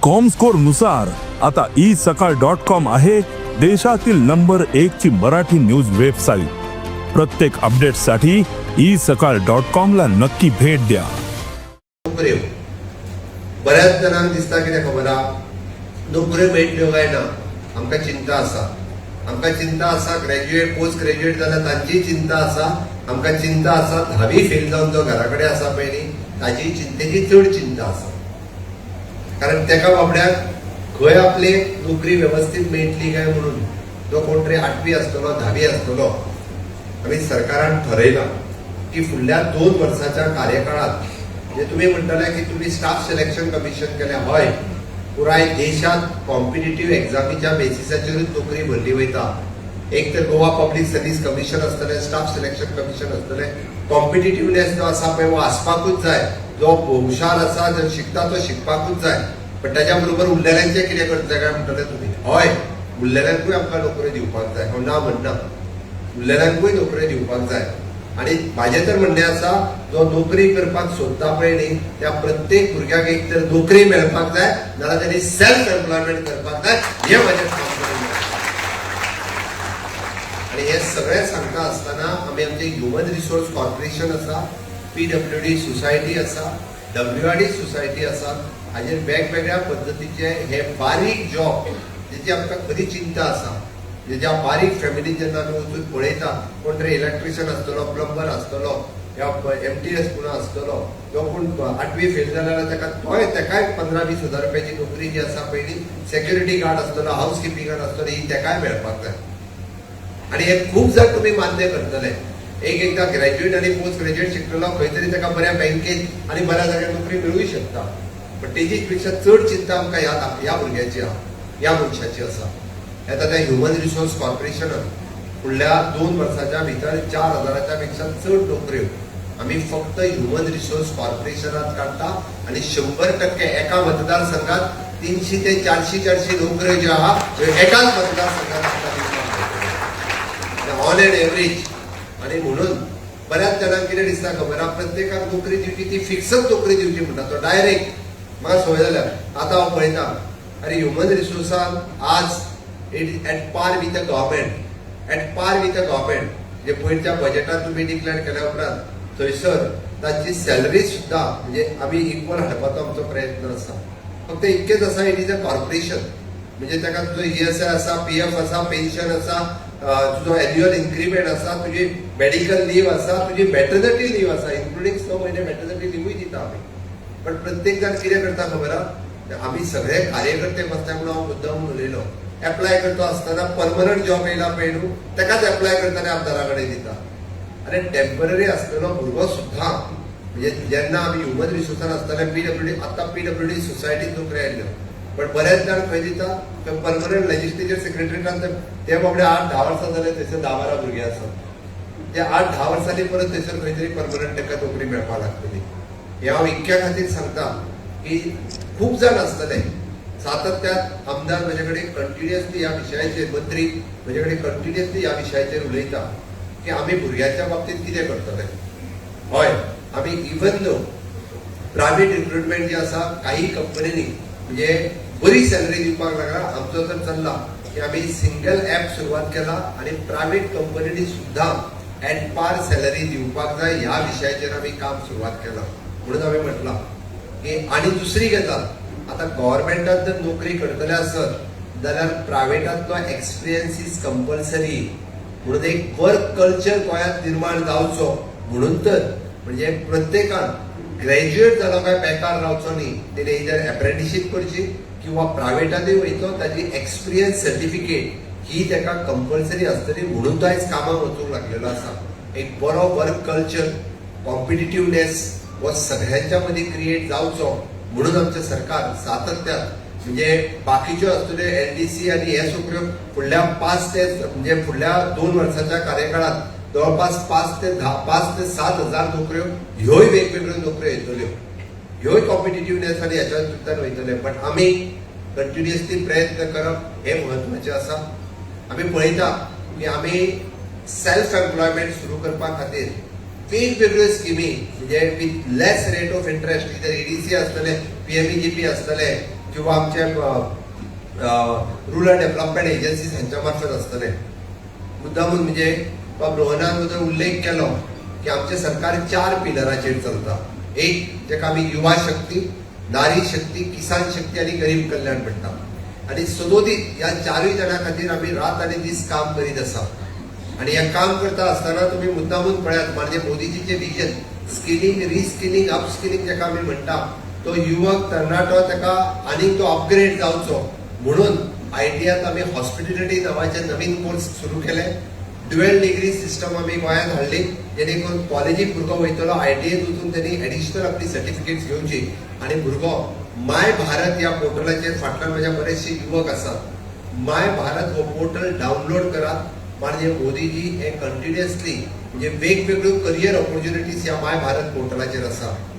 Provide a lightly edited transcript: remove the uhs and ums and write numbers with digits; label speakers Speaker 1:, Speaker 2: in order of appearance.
Speaker 1: Comscore नुसार आता E सकाळ डॉट कॉम आहे देशातील नंबर एक ची मराठी न्यूज वेबसाईट. प्रत्येक अपडेटसाठी ई सकाळ डॉट कॉम ला नक्की भेट द्या.
Speaker 2: नोकऱ्यो बऱ्याच जाणांक दिसता, कितें खबर आहा, नोकऱ्यो मेळटल्यो काय ना. आमकां चिंता आसा, आमकां चिंता आसा. ग्रॅज्युएट, पोस्ट ग्रॅज्युएट जाल्यार तांचीय चिंता आसा. आमकां चिंता आसा, धावी फेल जावन जो घरा कडेन आसा पळय न्ही, ताजी चिंतेची चड चिंता आसा, कारण तेका बाबड्याक खंय आपली नोकरी वेवस्थीत मेळटली काय म्हणून. जो कोण तरी आठवी आसतलो, धावी आसतलो. आमी सरकारान ठरयलां की फुडल्या 2 वर्साच्या कार्यकाळात, म्हणजे तुमी म्हणटले की तुमी स्टाफ सिलेक्शन कमिशन केलें. हय, पुराय देशांत कॉम्पिटिटीव एग्जामीच्या बेसिसाचेरूच नोकरी भरली वयता. एक तर गोवा पब्लीक सर्वीस कमिशन आसतलें, स्टाफ सिलेक्शन कमिशन आसतलें. कॉम्पिटिटिवनेस जो आसा पळय, हो आसपाकूच जाय. जो हुशार आसा, जो शिकता, तो शिकपाकूच जाय. पण त्याच्या बरोबर उरलेल्यांचें कितें करतले काय म्हणटले तुमी. हय, उरलेल्यांकूय आमकां नोकऱ्यो दिवपाक जाय. हांव ना म्हणना, उरलेल्यांकूय नोकऱ्यो दिवपाक जाय. आणि म्हाजें तर म्हणणें आसा, जो नोकरी करपाक सोदता पळय न्ही, त्या प्रत्येक भुरग्याक एक तर नोकरी मेळपाक जाय, नाजाल्यार तेणी सेल्फ एम्प्लॉयमेंट करपाक जाय. हें म्हाजें ठामपणे. आणि हे सगळें सांगता आसतना आमी आमचे ह्युमन रिसोर्स कॉर्पोरेशन आसा, पीडब्ल्यूडी सोसायटी आसा, डब्ल्यूआरडी सोसायटी आसा, हाजेर वेगवेगळ्या पद्दतीचे हे बारीक जॉब, जेची आमकां खरी चिंता आसा, म्हणजे ज्या बारीक फॅमिलीन जेन्ना आमी वचून पळयता, कोण तरी इलेक्ट्रिशियन आसतलो, प्लंबर आसतलो, या एमटीएस कोण आसतलो, जो कोण आठवी फेल जाल्यार ताका तोय तेकाय 15-20 हजार रुपयाची नोकरी जी आसा पयली, सेक्युरिटी गार्ड आसतलो, हाऊस किपिंगान आसतलो, ही तेकाय मेळपाक जाय. आणि हे खूब जाण तुमी मान्य करतले. एक एकदां ग्रॅज्युएट आनी पोस्ट ग्रॅज्युएट शिकलेलो खंय तरी ताका बऱ्या बँकेत आनी बऱ्या जाग्यार नोकरी मेळूय शकता. पण तेजी पेक्षा चड चिंता आमकां ह्या ह्या भुरग्याची आहा, ह्या मनशाची आसा. आतां त्या ह्युमन रिसोर्स कॉर्पोरेशनान फुडल्या 2 वर्साच्या भितर 4 हजाराच्या पेक्षा चड नोकऱ्यो आमी फक्त ह्युमन रिसोर्स कॉर्पोरेशनात काडटा आनी 100% एका मतदारसंघात 300 ते 400 400 नोकऱ्यो ज्यो आहा, त्यो एकाच मतदारसंघात आमकां दिवपाक मेळटल्यो, ऑन एन एव्हरेज. आणि म्हणून बऱ्याच जाणांक कितें दिसता खबर आहा, प्रत्येकाक नोकरी दिवची, ती फिक्सच नोकरी दिवची म्हणटा तो डायरेक्ट. म्हाका संवय जाल्या. आतां हांव पळयता, आरे, ह्युमन रिसोर्सान आज it at par with a government, at par with a government. म्हणजे पयरच्या बजेटात तुमी डिक्लेअर केल्या उपरांत थंयसर तांची सॅलरी सुद्दां म्हणजे आमी इक्वल हाडपाचो आमचो प्रयत्न आसा. फक्त इतकेंच आसा, it is a corporation, म्हणजे ताका तुजो ईएसआय आसा, पीएफ आसा, पेन्शन आसा, तुजो एन्युअल इन्क्रीमेंट आसा, तुजी मेडिकल लीव आसा, तुजी मॅटर्निटी लीव आसा, इन्क्लुडींग 6 म्हयने मॅटर्निटी लिवूय दिता आमी. पण प्रत्येक जाण कितें करता खबर आहा, आमी सगळे कार्यकर्ते बसता म्हणून हांव मुद्दाम उलयलो. एप्लाय करता आसतना परमनंट जॉब येयला पळय न्हू, ताकाच एप्लाय करता आनी आमदारा कडेन दिता. आनी टेम्पररी आसलेलो भुरगो सुद्दां, म्हणजे जेन्ना आमी ह्युमन रिसोर्सान आसताले, पीडब्ल्यूडी, आतां पीडब्ल्यूडी सोसायटीत नोकरी आयल्यो, पण बरेच जाण खंय दिता? परमनंट लेजिस्लेचर सेक्रेटरीटान. ते बाबडे 8-10 वर्सां जाले थंयसर, 10-12 भुरगे आसात. ते 8-10 वर्सांनी परत थंयसर खंय तरी परमनंट ताका नोकरी मेळपाक लागतली. हें हांव इतक्या खातीर सांगता की खूब जाण आसतले, सातत्यान आमदार म्हजे कडेन कंटिन्युअसली ह्या विशयाचेर, मंत्री म्हजे कडेन कंटिन्युअसली ह्या विशयाचेर उलयता की आमी भुरग्यांच्या बाबतींत कितें करतले. हय, आमी इवन दो प्रायव्हेट रिक्रुटमेंट जी आसा, काही कंपनींनी म्हणजे बरी सॅलरी दिवपाक लागला. आमचो तर चल्ला की आमी सिंगल ऍप सुरवात केला आनी प्रायव्हेट कंपनींनी सुद्दां एट पार सॅलरी दिवपाक जाय, ह्या विशयाचेर आमी काम सुरवात केलां. म्हणून हांवें म्हटलां की आनी दुसरी गजाल, आतां गव्हर्मेंटात जर नोकरी करतले आसत जाल्यार प्रायव्हेटांतलो एक्सपिरियन्स is compulsory. म्हणून एक वर्क कल्चर गोंयांत निर्माण जावचो म्हणून तर म्हणजे प्रत्येकान ग्रॅज्युएट जालो काय बेकार रावचो न्ही. तेणे जर एप्रेंटिशीप करची किंवा प्रायव्हेटानूय वयतलो, ताजी एक्सपिरियन्स सर्टिफिकेट ही ताका कंपल्सरी आसतली. म्हणून तो आयज कामाक वचूंक लागलेलो आसा. एक बरो वर्क कल्चर, कॉम्पिटिटिवनेस हो सगळ्यांच्या मदीं क्रिएट जावचो म्हणून आमचें सरकार सातत्यान, म्हणजे बाकीच्यो आसतल्यो एलडीसी आनी हे सगळ्यो फुडल्या 5 ते, म्हणजे फुडल्या 2 वर्साच्या कार्यकाळात जवळपास 5 ते 10, 5 ते 7 हजार नोकऱ्यो, ह्योय वेगवेगळ्यो नोकऱ्यो येतल्यो. ह्योय कॉम्पिटिटिवनेस आनी हेच्या वयतले. बट आमी कंटिन्युअसली प्रयत्न करप हें म्हत्वाचें आसा. आमी पळयता की आमी सेल्फ एम्प्लॉयमेंट सुरू करपा खातीर वेगवेगळ्यो स्किमी, म्हणजे with less rate of interest, कितें ईडीसी आसतले, पीएमईजीपी आसतले. किंवा आमचे रुरल डेव्हलपमेंट एजन्सीज हांच्या मार्फत आसतले. मुद्दामून म्हणजे बाब रोहनान जो उल्लेख केलो की आमचें सरकार चार पिलराचेर चलता. एक जेका आमी युवा शक्ती, नारी शक्ती, किसान शक्ती आनी गरीब कल्याण म्हणटा आनी सदोदीत ह्या चारूय जाणां खातीर आमी रात आनी दीस काम करीत आसा. आनी हें काम करता आसतना तुमी मुद्दामून पळयात, माननीय मोदीजीचें विजन, स्किलिंग, रिस्किलिंग, अपस्किलिंग जेका आमी म्हणटा, तो युवक तरणाटो ताका आनीक तो अपग्रेड जावचो म्हणून आयटीआत आमी हॉस्पिटेलिटी नांवाचे नवीन कोर्स सुरू केले. ड्युएल डिग्री सिस्टम आमी गोंयांत हाडली, जेणे करून कॉलेजीक भुरगो वयतलो, आयटीआयत वचून तेणी एडिशनल आपली सर्टिफिकेट्स घेवची. आनी भुरगो माय भारत ह्या पोर्टलाचेर, फाटल्यान म्हज्या बरेचशे युवक आसात, माय भारत हो पोर्टल डावनलोड करात. माननीय मोदीजी हे कंटिन्युअसली म्हणजे वेगवेगळ्यो करियर ऑपॉर्च्युनिटीज ह्या माय भारत पोर्टलाचेर आसा.